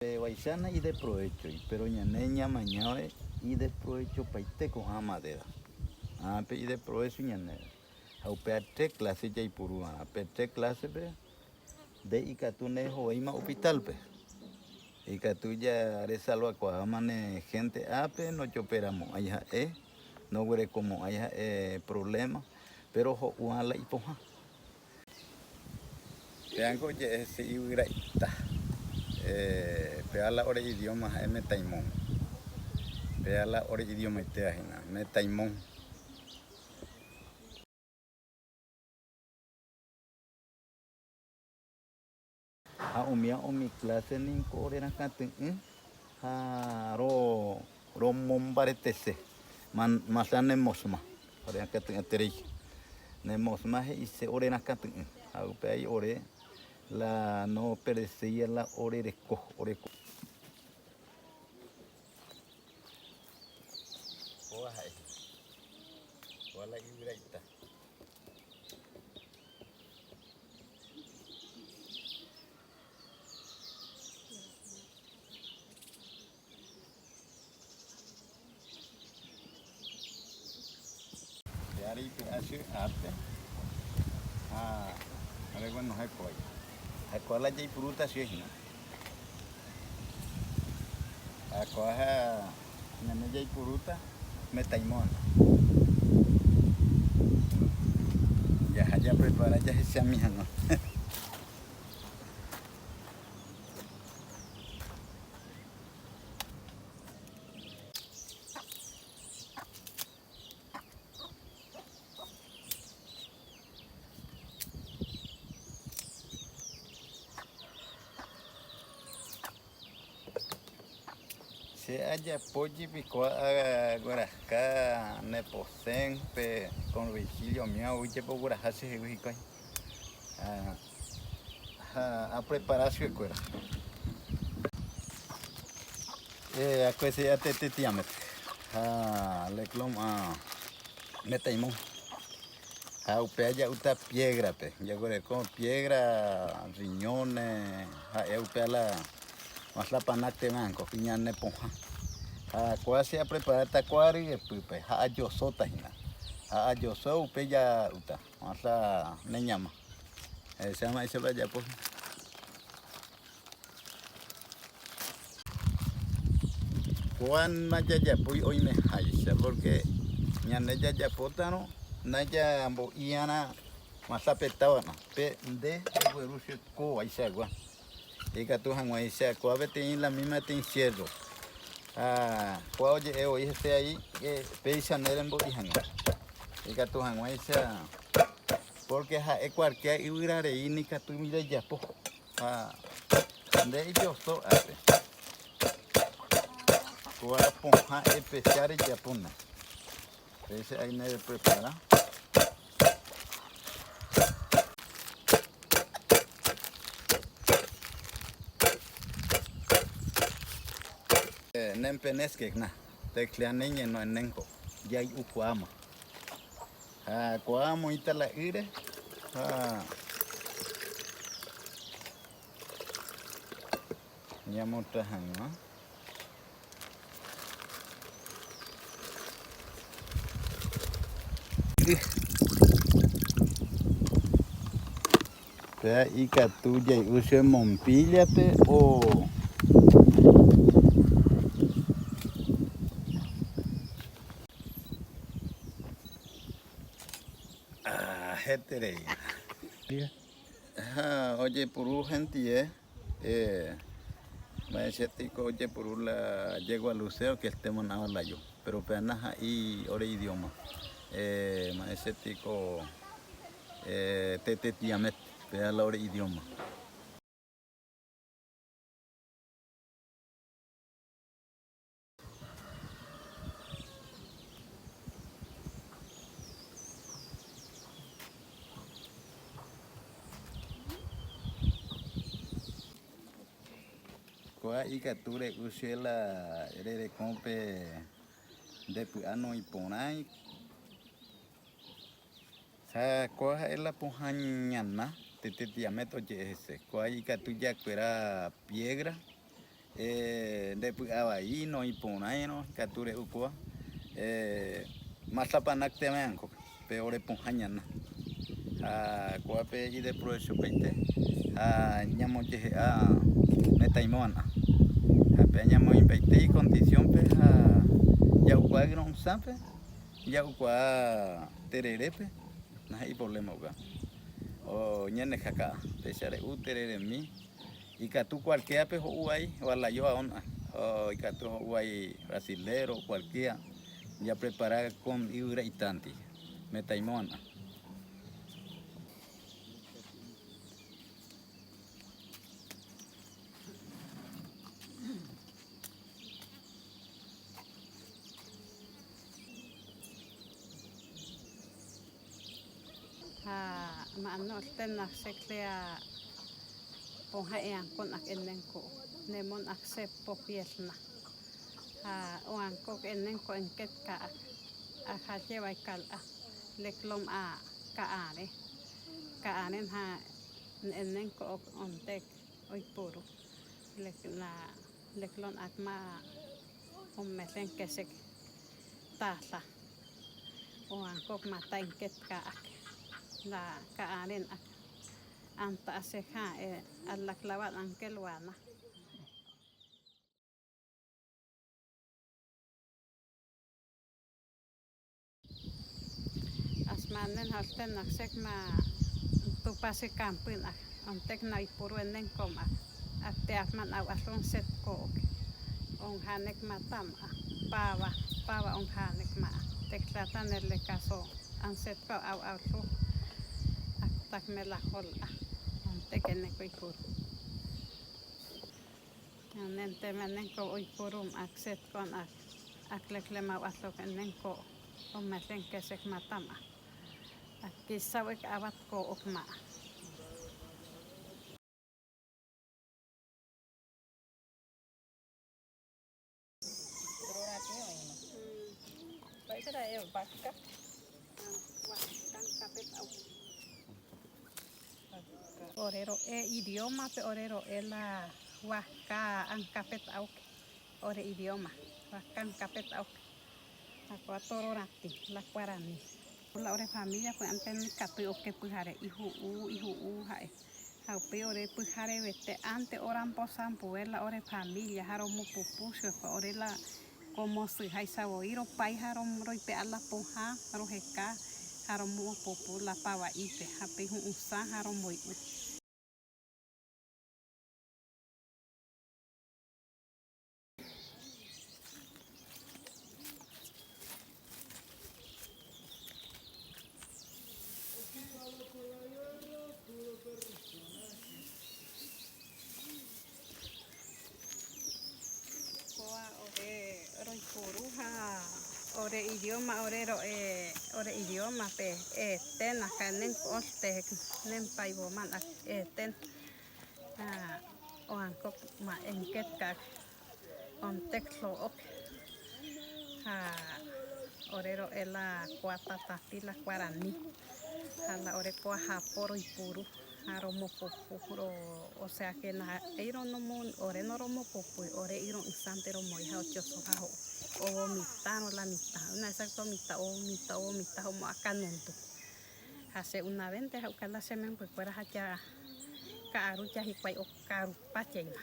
Pe vaicha naideprovéchoi, péro ñane ñamañáve ideprovechopaite ko'ã madera. Ha pe ideprovécho ñandéve. Ha upéva tre clase jaipuru va'erã. Pe tre clase-pe nde ikatu ndehovéima hospital-pe. Ikatu jaresalvakuaáma ne gente ápe nojoperamo'ãi ha'e, noguerekomo'ãi ha'e problema, péro ho'u'ã la ipohã. Péango oje'e hese yvyraita. Péva la ore idioma ha'e metaimón. Péva la ore idiomaitéva hína, metaimón. Ha umíva umi clase niko ore rakãty'ỹ ha romombaretese masã nemosma, ore rakãty'ỹeterei. Nemosma he'ise ore rakãty'ỹ ha upéva ore la no perecéia la ore reko, ore. Kóva ha'e hína. Kóva la yvyraita. Pe ára ipe'a che ápe ha reguenohẽ kói. Ha kóa la jaipurúta che hína. Ha kóa ha ñande jaipurúta metaimóna. Jaha japrepara jahechami hag̃ua. Che ajapo jepi ko aguerahaka ne posẽpe con Virgilio umíva ou jepe ogueraha chehegui hikuái ha aprepara chupekuéra. Akuese ateteteamete ha leclom metaimó ha upéva ja'úta piégrape, jaguereko piégra, riñóne ha'e upéva la maslapanakteva'erãko ñane pohã ha kóa che apreparáta kua ryepýpe ha ajosóta hína ha ajoso upe ja'úta masla neñama ahecha mba'éichapa ajapo. Kóa ndajajapói oimeháicha pórke ñande jajapótarõ ndajambo'iarã masapetáva'erã pe nde regueru che kóvaichagua ikatu hag̃uáicha kóa peteĩ la míma peteĩ siérro ha kóa oje'e voi hese ai péicha nde rembo'i hag̃ua ikatu hag̃uáicha pórke ha'e kuarkéa yvyra rei nikatúimi rejapo. Ha nde ijoso ápe. Kóa pohã especial rejapóna. Péicha aime reprepara. Nempeneskekna, tecleaneñe no enenko, jai'ukuaáma. Ha kóa amoĩta la ýre ha ñamotra hag̃ua. Péa ikatu jai'u che mompíllape o Ah, heterei. Ha ojepuru hentie, eh, mba'eichaitiko ojepuru la yegua lucero que este monado la yo, pero upéva ndaha'éi ore idioma. Eh, mba'eichaitiko eh, tetetiamet, péva la ore idioma. Kóa ikatu re'u che la rerekõ pe nde py'a noĩporãi. Ha kóa ha'e la pohã ñana, tetetiaméta oje'e hese. Kóa ikatu jakuera piedra. Nde py'a vai noĩ porãirõ ikatu re'u kóva Mazapanak térã pe ore pohã ñana. Ha kóvape ideprovechopaite ha ñamojehe'a metaimo'ãna. Ha péa ñamoĩmbaite icondiciónpe ha ja'ukuaa yro'ysãpe, ja'ukuaa tererépe, nahe'i problema upéva. Ñaneha ka'a péicha re'u tereremi. Ikatu cualquiera-pe ho'u vai, Balayo aón'a, ikatu ho'u vai brasilero, cualquiera, japrepara con yvyra itánti, metaimo'ãna. Ha ma'ano'lten akseklea poha'eankon ak enenko nemon akse popielna. Ha oankok enenko enket ka'ak ajayevaj kal'a leklom a ka'are ka'aren ha enenko ok ontek oipuru lekla leklon akma ometlen kesek tala oankok matainket ka'ak la ka'aren ak anta aseja alaklavat ankel wana. Asmanen jalten aksek ma tupase kampin ak ontek na ipuru enen kom ak akteakman aw alon set kook on hanek matam a pava pava on hanek ma teklatan el caso anset ko aw awlu ak takmelajol a ontek enen ko ipuru nen temenen ko oipurum ak set kon ak akleklema alok enen ko ometlen kesek matam a akisawek awat ko okma. Ore ro'e idioma-pe ore ro'e la Huasca Ancapetauc ore idioma Huasca Ancapetauc ha kóa toro ratĩ la guarani. La ore familia py'ánte nikatu oke pyhare ihu'u ihu'u ha'e ha upéi ore pyharevete ánte orambosampue la ore familia ha romopupu chokua ore la como syháicha voi ropái ha roipe'a la pohã roheka ha romopupu la pava'ípe ha pe hu'ũsã ha romboy'u. Kóa ore roipuru ha ore idioma ore ro'e ore idioma-pe eten aka nenko'õlte nempaivoman eten ha oankok ma enket ka'ak ontek tlo'ok ha ore ro'e la kua tatatĩ la guarani ha la ore kua hapo roipuru ha romopupu ro osea ke ndaha'éi ronomo ore noromopupúi ore iro'ysãnte romoĩ ha ojoso ha ho'u ovomitárõ la mitã una exacto mitã ovomita ovomita ha omo'akanundu ha che una vénte ha'uka la che membykuéra ha ja ka'aru ja hikuái okarupa jeýma.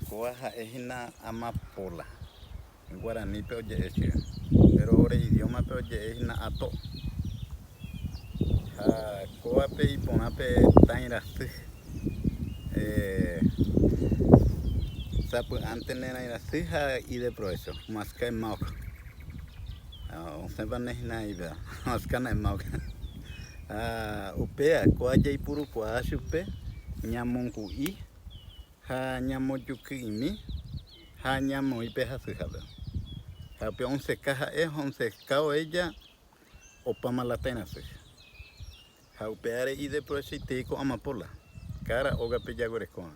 Kóva ha'e hína amapola. Guaranípe oje'e chéve, péro ore idiómape oje'e hína ato. Ha kóvape iporã pe tãi rasy. Sapy'ánte ne rãi rasy ha ideprovécho, maska emaok. Osẽpa ne hína ipéva, maska na emaok. Ha upéva kóva jaipurukuaa chupe ñamongu'i ha ñamojuky'imi. Ha ñamoĩ pe hasyhápe. Ha upe onseka ha'e ha onsekávo ella opáma la térãsy. Ha upe áre ideprovechoitei ko amapola, kára ógape jaguerekóva.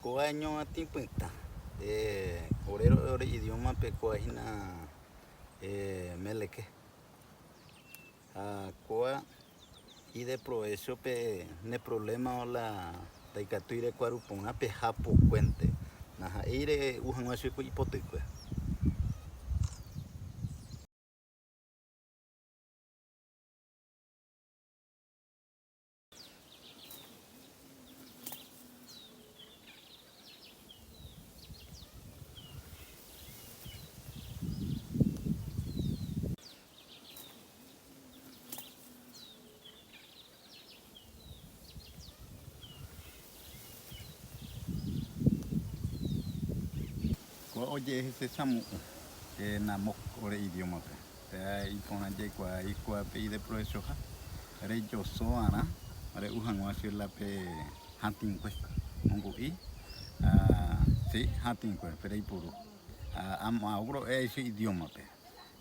Kóva ñoatĩ pytã. Ore ore idioma-pe kóva hína meleke. Ha kóva ideprovecho pe ne problema la ndaikatúi rekuaru porã pe hapokuénte. Ndaha'éi re'u hag̃ua chupe ipotykue. Kóva oje'e hese samu'ũ, namok ore idiómape. Péva iporã jaikuaa ikuaápe ideprovechoha rejoso va'erã re'u hag̃ua che la pe hatĩkue mongu'i ha si hatĩkue pe reipuru ha amo ro'e che idiómape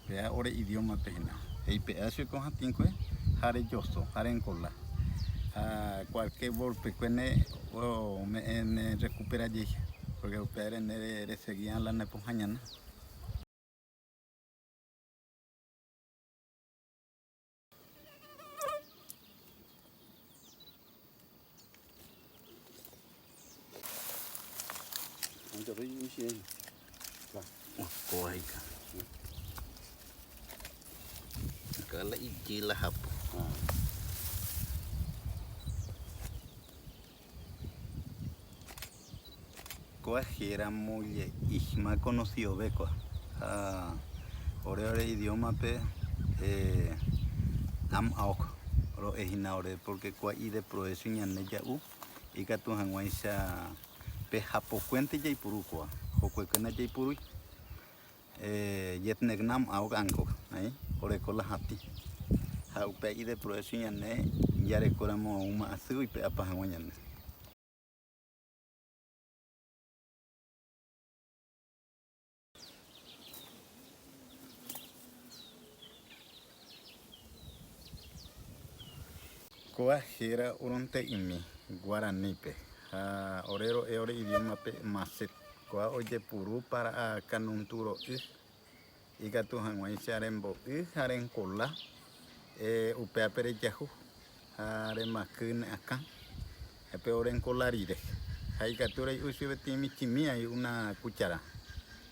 péva ore idiómape hína reipe'a che ko hatĩkue ha rejoso ha renkola ha kualke golpekue ne ome'ẽ ne rekupera jey pórke upévare nde resegui'ã la ne pohã ñana. Kóa héra molle'i más conocido-ve kóa ha ore ore idioma-pe am-aok ro'e hína ore porque kóa ideprovecho ñande ja'u ikatu hag̃uáicha pe hapokuénte jaipuru kóa, hokuekue ndajaipurúi Yetneknam aok ankok oreko la hatĩ ha upe ideprovecho ñande jarekóramo mba'asy oipe'apa hag̃ua ñande. Kóva héra oronte'imi guaranípe ha ore ro'e ore idiómape maset. Kóva ojepuru para kanunturo'y ikatu hag̃uáicha rembo'y ha renkola upévape rejahu ha remaky ne akã pe orenkola rire. Ha ikatu rei'u chupe peteĩ michĩmi ai una cuchara.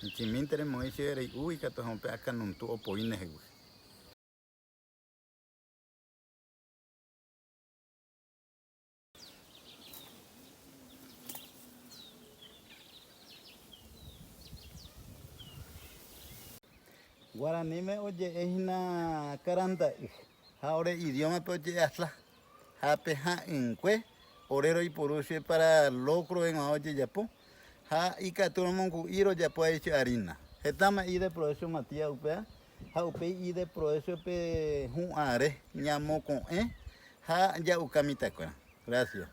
Michĩmínte remoĩ chéve rei'u ikatu hag̃ua pe akãnuntu opoi ndehegui. Guaraníme oje'e hína karanda'y ha ore idiómape oje'e asla. Ha pe ha'ỹikue ore roipuru che para locro g̃uarã ojejapo ha ikatu romongu'i rojapo avei che harina. Hetáma ideprovecho Matías upéva ha upéi ideprovecho pe hu'ãre ñamoko'ẽ ha ja'uka mitãkuéra. Gracias.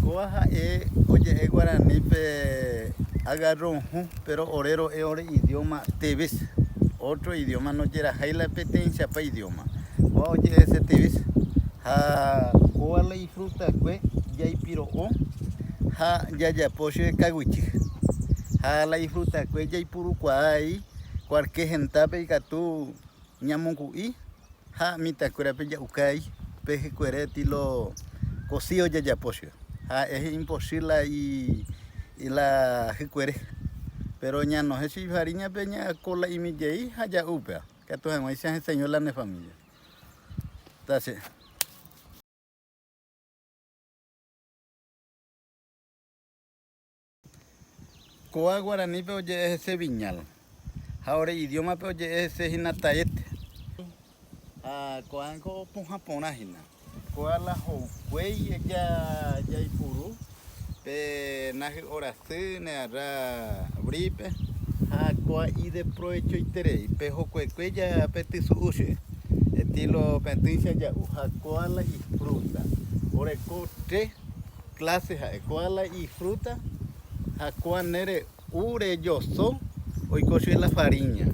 Kóva ha'e oje'e guaranípe agarrohũ, péro ore ro'e ore idioma teves. Ótro idioma nojerahái la peteĩchapa idioma. Kóva oje'e hese teves. Ha kóva la ifrutakue jaipiro'o ha jajapo che kaguyjy. Ha la ifrutakue jaipurukuaa avei kualke hendápe ikatu ñamongu'i ha mitãkuérape ja'ukái pe hykuere estilo cocido jajapo che. Ha es imposible la i la hykuere. Pero ñanohẽ che ifariñape ñakola'imi jey ha ja'u upéva. Ikatu hag̃uáicha hesãive la ne familia. Tache. Kóa guaranípe oje'e hese viñal, ha ore idiómape oje'e hese hína taet. Ha ko'ág̃a opu'ã porã hína. Kóa la ho'ukuéi jaipuru pe nahy'orasy ne arra gripe ha kóa ideprovechoiterei pe hokuekue japetysu'u che estilo petỹicha ja'u ha kóa la ifruta oreko tre clase ha'e kóa la ifruta ha kóa ne re'u rejoso oiko chugui la fariña.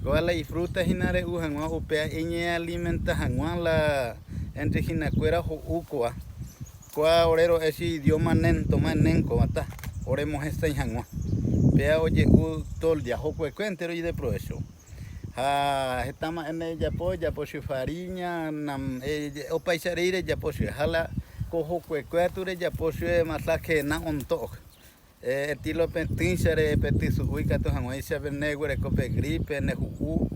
Kóa la ifruta hína re'u hag̃ua upéva eñealimenta hag̃ua la entre hinakuéra ho'u kóa. Kóa ore ro'e che idioma nentoma nenkóvata oremohesãi hag̃ua. Péva oje'u todo el día hokuekue entero ideprovecho. Ha heta mba'e ndejapo, ejapo che fariña, opaicha rei rejapo che. Ha la ko hokuekue atu rejapo che masaje na onto'o. Estilo petỹicha re petysu'u ikatu hag̃uáicha pe ne guereko pe gripe, ne hu'u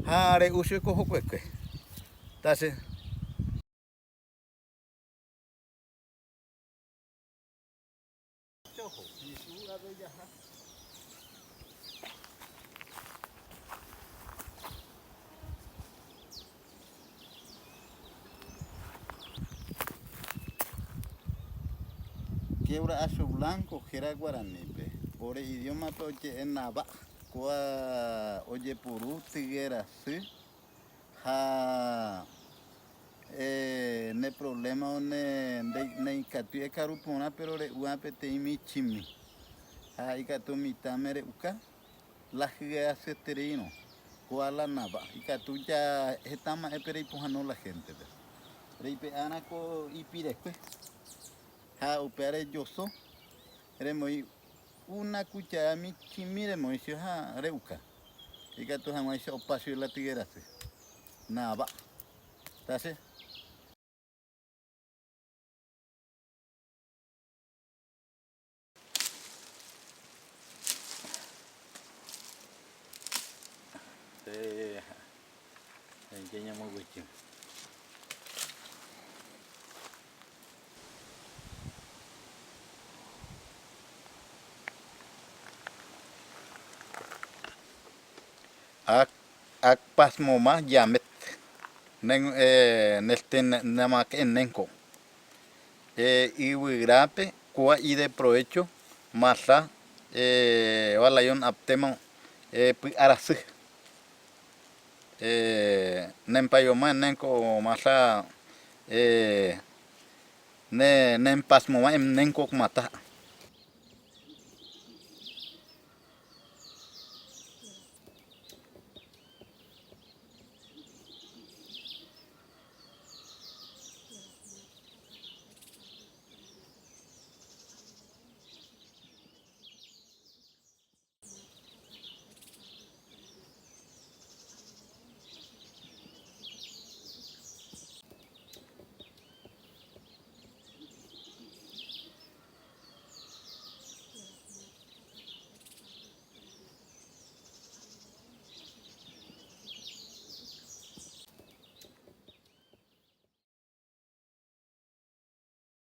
ha re'u che ko hokuekue. Ta che. Quebra acho blanco héra guaranípe. Ore idioma-pe oje'e nava. Kóa ojepuru tyguerasy ha ne problema ne neikatúi ekaru porã pero re'úva peteĩ michĩmi ha ikatu mitãme re'uka la hyeasyetereírõ kóa la nava ikatu ja heta mba'épe reipohãno la gente-pe reipe'árã ko ipirekue ha upéva rejoso remoĩ una cuchara michĩmi remoĩ che ha re'uka ikatu hag̃uáicha opa chéve la tyguerasy nava. Tase. Akpasmoma yamet nenko yvyrápe kóa ideprovecho masa balayon aptema py'arasy nempayoma nenko masa nempasmoma nenko mata.